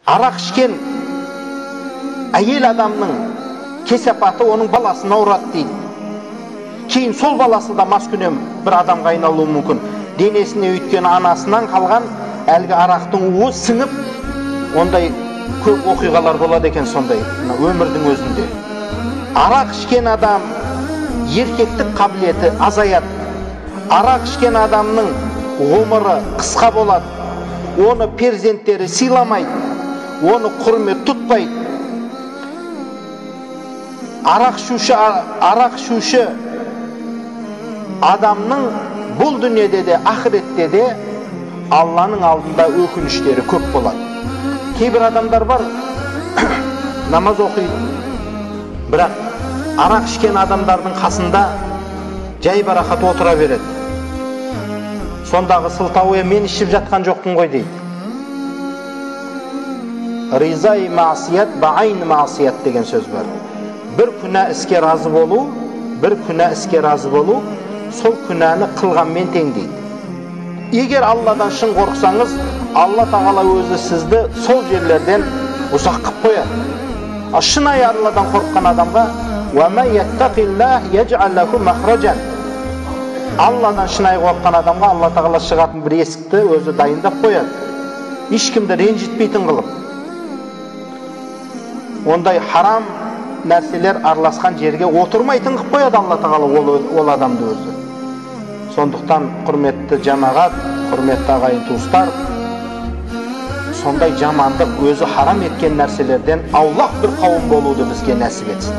Арақ ішкен әйел адамның кесапаты оның баласын ауырады дейді. Кейін сол баласы да маскүнем бір адамға айналуы мүмкін. Денесіне өйткені анасынан қалған әлгі арақтың уы сіңіп, ондай көп оқиғалар болады екен сондай өмірдің өзінде. Арақ ішкен адам еркектік қабілеті азаяды. Арақ ішкен адамның ғұмыры қысқа болады. Оны перзенттері сыйламайды, оны құрмет тұтпайды. Арақ ішуші адамның бұл дүниеде де, ақыретте де Алланың алдында өкініштері көп болады. Кейбір адамдар бар, намаз оқиды, бірақ арақ ішкен адамдардың қасында жайбарақат отыра береді. Сондағы сылтауы, мен ішіп жатқан жоқпын ғой дейді. Ризай мағсият баайн мағсият деген сөз бар. Бір күнә іске разы болу, бір күнә іске разы болу, сол күнәні қылғанмен тең дейді. Егер Алладан шын қорықсаңыз, Алла тағала өзі сізді сол жерлерден ұзақ қылып қояды. Ал шынайы Алладан қорыққан адамға Алладан шынайы қорыққан адамға Алла тағала шығатын бір есікті өзі дайындап қояды. Ешкімді ренжітпейтін қылып. Ондай харам нәрселер араласқан жерге отырмайтын қылып қояды Алла тағала ол адамды өзі. Сондықтан құрметті жамағат, құрметті ағайын туыстар, сондай жамандық өзі харам еткен нәрселерден аулақ бір қауым болуды бізге нәсіп етсін.